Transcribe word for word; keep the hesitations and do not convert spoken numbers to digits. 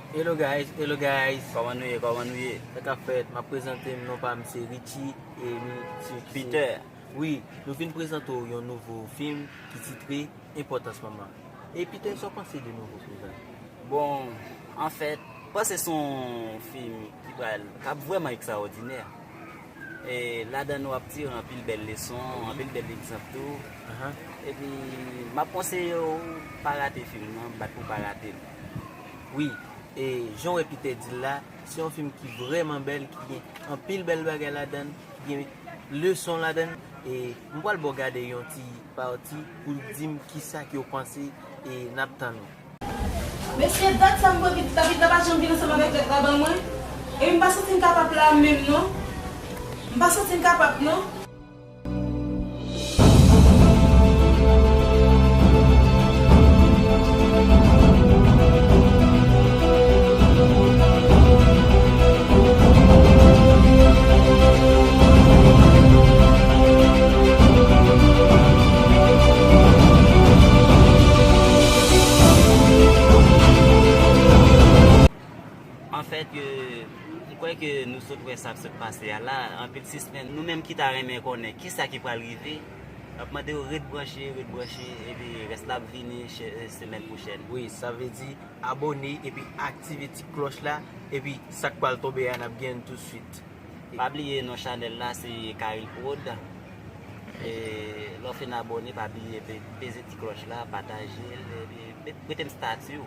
Hello guys, hello guys. Kòman nou ye, kòman nou ye? Sa k ap fèt? M ap prezante m, non pa m se Richie e nou se Peter. Wi, nou vin prezante w yon nouvo fim ki titre Enpòtans Manman. E Peter, sa w panse de nouvo fim sa? Bon, anfèt, m panse se yon fim ki pral, k ap vrèman ekstraòdinè. E ladan nou ap tire anpil bèl leson, anpil bèl egzanp tou. Epi, m ap konseye w pa rate fim nan, bat pou w pa rate l. Wi, e jan w wè Peter di l la, se yon fim ki vrèman bèl, ki gen anpil bèl bagay ladan l, ki gen leson ladan l. E m pral ba w gade yon ti pati pou w di m kisa ke w panse e n ap tann ou. Mesye, dat sa m pran pitit la, pitit la pa janm vin ansanm avèk rèd la ban mwen. Epi m pa santi m kapab la menm non. M pa santi m kapab non. Anfèt, ke, m kwè ke nou sot wè sa k sot pase a la, anpil sispens. Nou menm ki ta renmen konnen kisa ki pral rive, n ap mande w ret branche, ret branche, epi rès la ap vini chè-, semèn pwochèn. Wi, sa vle di abòne epi aktive ti klòch la, epi sa k pral tonbe a, n ap gen l tousuit. Pa bliye non chanèl la se Caril Prod. E lè w fin abòne, pa bliye pe-, peze ti klòch la, pataje l, epi met-, mete m stati w.